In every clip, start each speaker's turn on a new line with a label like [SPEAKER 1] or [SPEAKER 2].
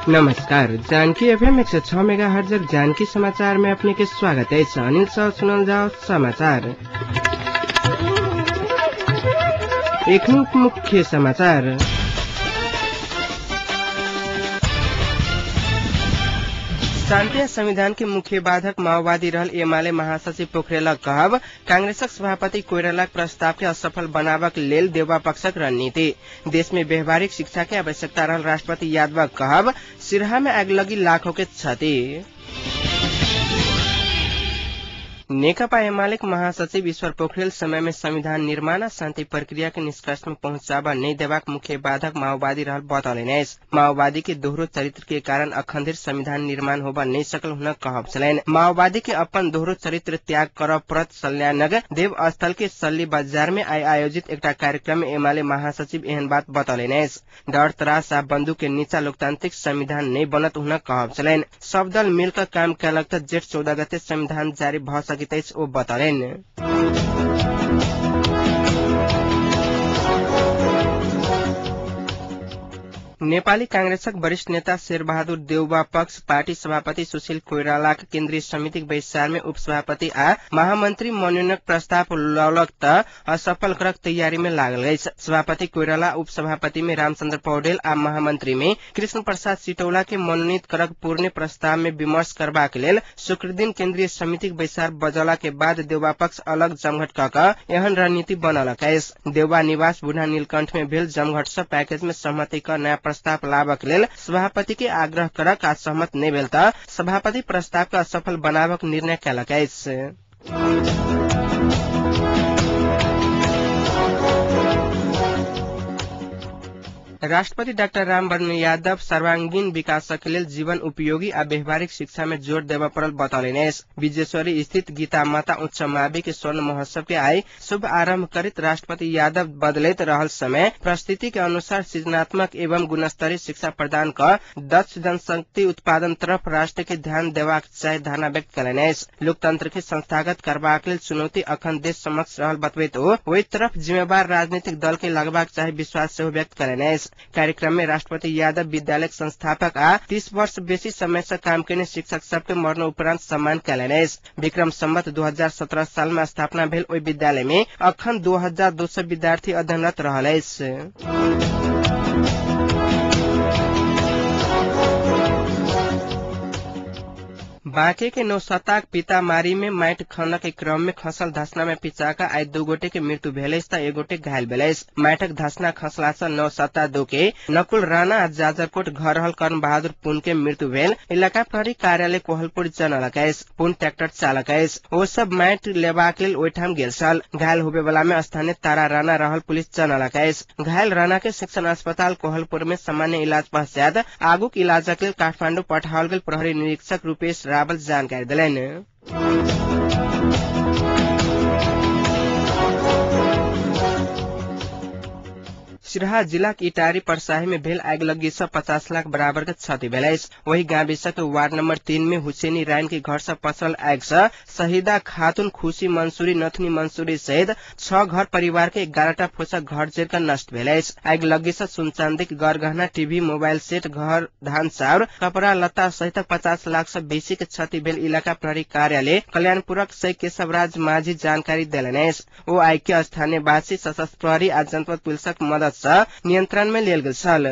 [SPEAKER 1] नमस्कार, Janaki FM 106 megahertz Janaki समाचार में अपने के स्वागत है। अनिल सह सुनल जाओ समाचार। एक मुख्य समाचार। शान्ति संविधान के मुख्य बाधक माओवादी रहल एमाले महासचिव पोखरेलक कहब कांग्रेसक सभापति कोइरालाक प्रस्ताव के असफल बनाबक लेल देउवा पक्षक रणनीति। देश में व्यवहारिक शिक्षा के आवश्यकता रहल राष्ट्रपति यादवक कहब सिरहा में आगलगी लाखों के क्षति। नेकपा एमाले महासचिव ईश्वर पोखरेल समय में संविधान निर्माण आ शान्ति प्रक्रिया के निष्कर्ष में पहुंचाबा नहीं देबाक मुख्य बाधक माओवादी रहल बतौलनि अछि। माओवादी के दोहरो चरित्र के कारण अखन धरि संविधान निर्माण होबा नहीं सकल हुनक कहब छलनि। माओवादी के अपन दोहरो चरित्र त्याग करब पड़त। सल्यानक देवस्थल के सल्ली बाजार में आइ आयोजित एकटा कार्यक्रम में एमाले महासचिव एहन बात बतौलनि अछि। डर त्रास आ बंदूक के नीचा लोकतांत्रिक संविधान नहीं बनत हुनक कहब छलनि। सब दल मिलकर काम कयलक त जेठ 14 गते संविधान जारी भ सकैत ओ बतौलनि। नेपाली कांग्रेसक वरिष्ठ नेता शेरबहादुर देउवा पक्ष पार्टी सभापति सुशील कोइरालाक केन्द्रीय समितिक बैसार में उपसभापति आ महामंत्री मनोनयनक प्रस्ताव लौलक त असफल करक तैयारी में लागल अछि। सभापति कोइराला उपसभापति में रामचंद्र पौडेल आ महामंत्री में कृष्ण प्रसाद सिटौला के मनोनीत करक पूर्ण प्रस्ताव में विमर्श करबाक लेल शुक्रदिन केन्द्रीय समितिक बैसार बजौला के बाद देउवा पक्ष अलग जमघट क क एहन रणनीति बनौलक अछि। देउवा निवास बुढ़ा नीलकंठ में भेल जमघट सँ पैकेज में सहमति क नयाँ प्रस्ताव लाबक लेल सभापति के आग्रह करक आ सहमत नहि भेल त सभापति प्रस्ताव के असफल बनाबक निर्णय कयलक अछि। राष्ट्रपति डाक्टर रामवरण यादव सर्वांगीण विकासक लेल जीवन उपयोगी आ व्यवहारिक शिक्षा में जोर देबय पड़ल बतौलनि अछि। विजेश्वरी स्थित गीता माता उच्च मावि के स्वर्ण महोत्सव के आइ शुभ आरम्भ करैत राष्ट्रपति यादव बदलैत रहल समय परिस्थिति के अनुसार सृजनात्मक एवं गुणस्तरीय शिक्षा प्रदान क दक्ष जनशक्ति उत्पादन तरफ राष्ट्र के ध्यान देबाक चाही धारणा व्यक्त कयलनि अछि। लोकतंत्र के संस्थागत करबाक लेल चुनौती अखन देश समक्ष रहल बतबैत ओ ओहि तरफ जिम्मेवार राजनीतिक दल के लगबाक चाही विश्वास सेहो व्यक्त कयलनि अछि। कार्यक्रम में राष्ट्रपति यादव विद्यालय संस्थापक आ 30 वर्ष बेसी समय से काम केने शिक्षक सबके मरणोपरांत सम्मान कयलनि अछि। विक्रम संवत 2017 साल में स्थापना भेल ओहि विद्यालय में अखन 2200 विद्यार्थी अध्ययनरत रहल अछि। बांके के नौसत्ताक पितामारी में माटि खनन के क्रम में खसल धसना में पिचाक आइ 2 गोटे के मृत्यु भेल अछि त 1 गोटे घायल भेल अछि। माटिक धसना खसला सँ नौसत्ता 2 के नकुल राणा आ जाजरकोट घर रहल कर्ण बहादुर पुन के मृत्यु भेल इलाका प्रहरी कार्यालय कोहलपुर जनलक अछि। पुन ट्रैक्टर चालक अछि। ओ सब माटि लेबाक लेल ओहिठाम गेल छल। घायल होबे वाला में स्थानीय तारा राणा रहल पुलिस जनलक अछि। घायल राणा के शिक्षण अस्पताल कोहलपुर में सामान्य इलाज पश्चात आगूक इलाजक लेल काठमांडू पठाओल गेल प्रहरी निरीक्षक रूपेश रावल जानकारी देलनि। सिरहा जिलाक इटारी परसाही में भेल आगिलगी से 50 लाख बराबर के क्षति भेल अछि। वही गाविसक वार्ड नंबर 3 में हुसैनी रायन के घर से पसरल आगि से शहीदा खातून, खुशी मंसूरी, नथनी मंसूरी सहित 6 घर परिवार के 11टा फूसक घर जरि क नष्ट भेल अछि। आगिलगी से सुन चांदीक गरगहना, टीवी, मोबाइल सेट, घर, धान चाउर, कपड़ा लत्ता सहित 50 लाख से बेसी के क्षति भेल इलाका प्रहरी कार्यालय कल्याणपुरक सही केशवराज माझी जानकारी देलनि अछि। ओ आगि के स्थानीयवासी, सशस्त्र प्रहरी आ जनपद पुलिसक मदद से नियंत्रण में लेल गेल छल।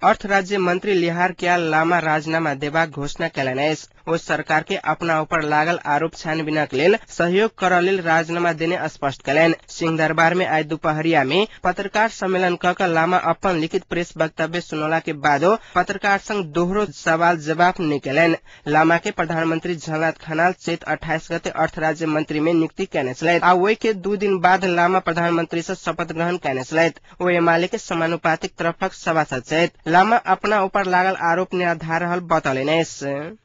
[SPEAKER 1] अर्थ राज्य मंत्री लिहार क्याल लामा राजीनामा देबाक घोषणा कयलनि अछि। ओ सरकार के अपना ऊपर लागल आरोप छानबीनक लेल सहयोग करऽ लेल राजीनामा देने स्पष्ट कयलनि। सिंहदरबार में आइ दुपहरिया में पत्रकार सम्मेलन क क लामा अपन लिखित प्रेस वक्तव्य सुनौला के बादो पत्रकार संग दोहरो सवाल जवाब नहि कयलनि। लामा के प्रधानमंत्री झलनाथ खनाल चैत 28 गते अर्थ राज्य मंत्री में नियुक्ति कयने छलथि आ ओहि के 2 दिन बाद लामा प्रधानमंत्री से शपथ ग्रहण कयने छलथि। ओ एमाले के समानुपातिक तरफक सभासद छथि। लामा अपना ऊपर लागल आरोप निराधार रहल बतौलनि अछि।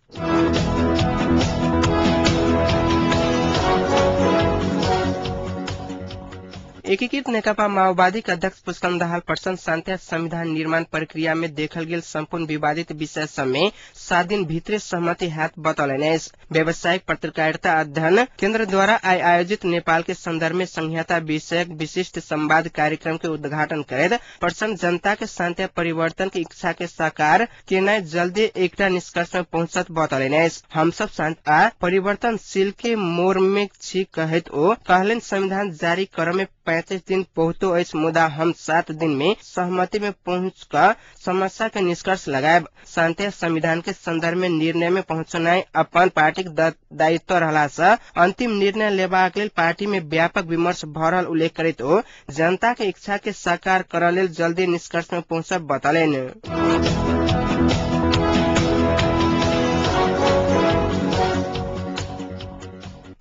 [SPEAKER 1] एकीकृत नेकपा माओवादी के अध्यक्ष पुष्पकमल दाहाल प्रचण्ड शान्ति संविधान निर्माण प्रक्रिया में देखल गेल सम्पूर्ण विवादित विषय सब में 7 दिन भीतरे सहमति हैत बतौलनि अछि। व्यावसायिक पत्रकारिता अध्ययन केन्द्र द्वारा आइ आयोजित नेपाल के संदर्भ में संहिता विषयक विशिष्ट संवाद कार्यक्रम के उद्घाटन करैत प्रचण्ड जनता के शान्ति परिवर्तन के इच्छा के साकार केनाइ जल्दी एकटा निष्कर्ष में पहुंचत बतौलनि अछि। हम सब शान्ति आ परिवर्तनशील के मोड़ में छी कहैत ओ कहलनि संविधान जारी करय में 35 दिन बहुतो अछि, मुदा हम 7 दिन में सहमति में पहुंच क समस्या के निष्कर्ष लगायब। शान्ति संविधान के संदर्भ में निर्णय में पहुंचनाइ अपन पार्टीक दायित्व रहला सँ अंतिम निर्णय लेबाक लेल पार्टी में व्यापक विमर्श भ रहल उल्लेख करैत ओ जनता के इच्छा के साकार करय लेल जल्दी निष्कर्ष में पहुंचब बतौलनि।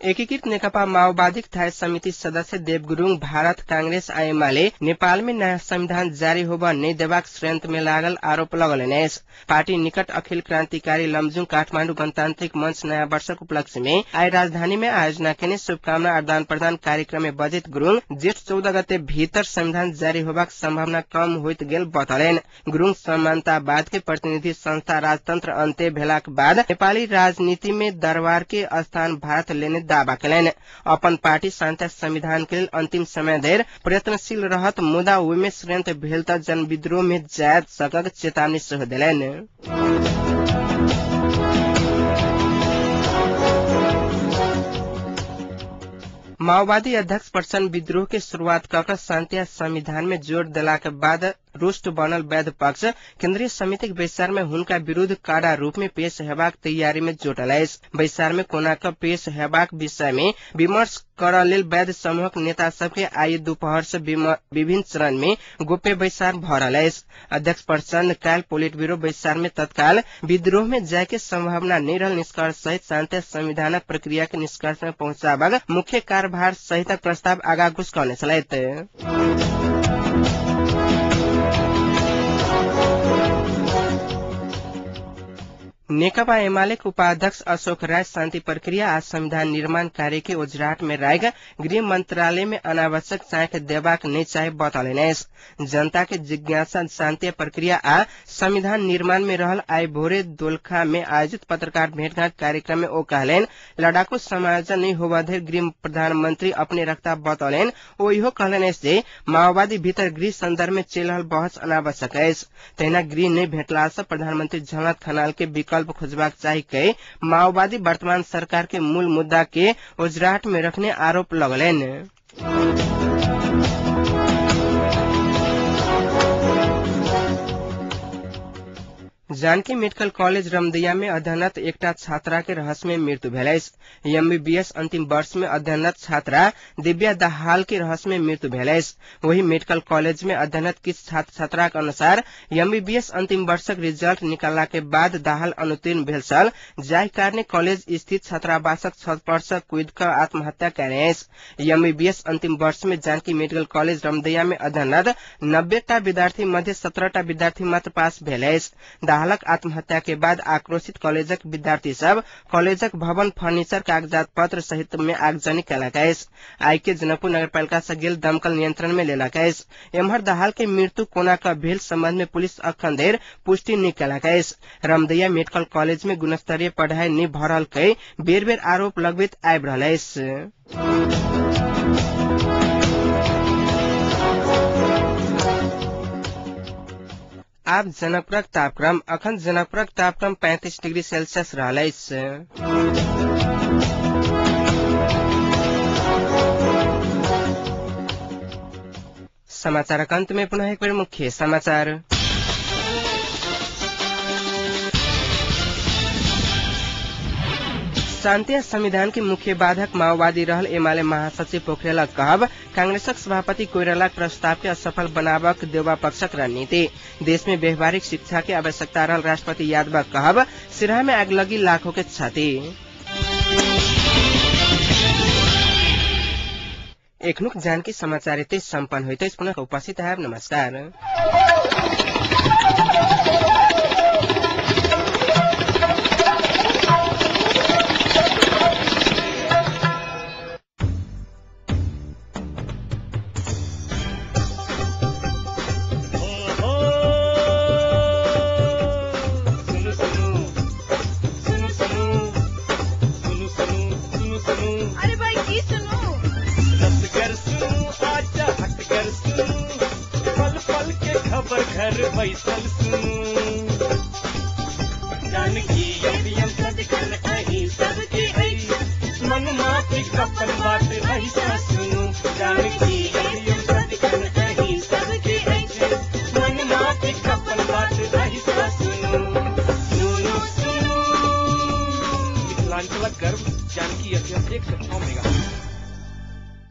[SPEAKER 1] एकीकृत नेकपा माओवादीक स्थायी समिति सदस्य देव गुरूङ भारत कांग्रेस आ एमाले नेपाल में नयाँ संविधान जारी होब नै देबाक षड्यंत्र में लागल आरोप लगौलनि अछि। पार्टी निकट अखिल क्रान्तिकारी लमजुङ काठमाडौँ गणतान्त्रिक मंच नयाँ वर्षक उपलक्ष्य में आइ राजधानी में आयोजना केने शुभकामना आदान प्रदान कार्यक्रम में बजैत गुरूङ जेठ 14 गते भीतर संविधान जारी होबाक सम्भावना कम होइत गेल बतौलनि। गुरूङ समानतावाद के प्रतिनिधि संस्था राजतंत्र अन्त्य भेलाक बाद नेपाली राजनीति में दरबार के स्थान भारत लेने दावा केलनि। अपन पार्टी शान्ति संविधान के लेल अंतिम समय धरि प्रयत्नशील रहत, मुदा ओहिमे षड्यंत्र भेल त जनविद्रोह में जाय सकक चेतावनी सेहो देलनि। माओवादी अध्यक्ष प्रचण्ड विद्रोह के शुरूआत कऽ शान्ति संविधान में जोड़ देलाक बाद रुष्ट बनल वैध पक्ष केन्द्रीय समितिक बैसार में हुनका विरूद्ध कड़ा रूप में पेश हेबाक तैयारी में जुटल अछि। बैसार में कोना क पेश हेबाक विषय में विमर्श करऽ लेल वैध समूहक नेता सबके आइ दुपहर से विभिन्न चरण में गोप्य बैसार भ रहल अछि। अध्यक्ष प्रचण्ड काल्हि पोलिट ब्यूरो बैसार में तत्काल विद्रोह में जाय के सम्भावना नहि रहल निष्कर्ष सहित शान्ति संविधानक प्रक्रिया के निष्कर्ष में पहुंचाबक मुख्य कार्यभार सहितक प्रस्ताव आगा घुसकौने छलथि। नेकपा एमाले उपाध्यक्ष अशोक राय शान्ति प्रक्रिया आ संविधान निर्माण कार्य के ओझराहट में राखि गृह मंत्रालय में अनावश्यक चाँख देबाक नहि चाही बतौलनि अछि। जनता के जिज्ञासा शान्ति प्रक्रिया आ संविधान निर्माण में रहल आइ भोरे दोलखा में आयोजित पत्रकार भेंटघाट कार्यक्रम में ओ कहलनि लड़ाकू समायोजन नहि होबय धरि गृह प्रधानमंत्री अपने रखता बतौलनि। ओ इहो कहलनि अछि जे माओवादी भीतर गृह संदर्भ में चलि रहल बहस अनावश्यक अछि। तहिना गृह नहि भेटला सँ प्रधानमंत्री झलनाथ खनाल के विकल्प खोजबाक चाही कहि माओवादी वर्तमान सरकार के मूल मुद्दा के ओझराहट में रखने आरोप लगलनि। जानकी मेडिकल कॉलेज रमदिया में अध्ययनरत एकटा छात्रा के रहस्यमय मृत्यु भेल अछि। एमबीबीएस अंतिम वर्ष में अध्ययनरत छात्रा दिव्या दाहाल के रहस्यमय मृत्यु भेल अछि। वही मेडिकल कॉलेज में अध्ययनरत किछु छात्र छात्रा के अनुसार एमबीबीएस अंतिम वर्षक रिजल्ट निकालला के बाद दाहाल अनुत्तीर्ण भेल छल, जाहि कारणे कॉलेज स्थित छात्रावासक छत पर सँ कूदि कऽ आत्महत्या कयने अछि। एमबीबीएस अंतिम वर्ष में जानकी मेडिकल कॉलेज रमदिया में अध्ययनरत 90टा विद्यार्थी मध्य 17टा विद्यार्थी मात्र पास भेल अछि। दाहालक आत्महत्या के बाद आक्रोशित कॉलेजक विद्यार्थी सब कॉलेजक भवन फर्नीचर कागजात पत्र सहित में आगजनी केलक अछि। आइ के जनकपुर नगरपालिका से गेल दमकल नियंत्रण में लेलक अछि। एम्हर दाहाल के मृत्यु कोना क भेल संबंध में पुलिस अखन धरि पुष्टि नहि केलक अछि। रमदैया मेडिकल कॉलेज में गुणस्तरीय पढ़ाई नहि भ रहल कहि बेर बेर आरोप लगबैत आबि रहल अछि। आब जनकपुरक तापक्रम। अखन जनकपुरक तापक्रम 35 डिग्री सेल्सियस रहल अछि। समाचारक अंत में पुनः एक बेर मुख्य समाचार। शान्ति संविधान के मुख्य बाधक माओवादी रहल एमाले महासचिव पोखरेलक कहब कांग्रेसक सभापति कोइरालाक प्रस्ताव के असफल बनाबक देउवा पक्षक रणनीति। देश में व्यवहारिक शिक्षा के आवश्यकता रहल राष्ट्रपति यादवक कहब सिराहा में आगलगी लाखों के क्षति। एखनुक जानकी समाचार एतै सम्पन्न होइत अछि। पुनः उपस्थित हैब। नमस्कार।
[SPEAKER 2] थिक अपन बात अहिसँ सुनू। जानकी एफएम सदिखन अहीं सबके अछि मनमा थिक अपन बात अहिसँ सुनू। सुनू सुनू
[SPEAKER 3] मिथिलांचलक गर्व जानकी एफएम 106 मेगाहर्ट्ज।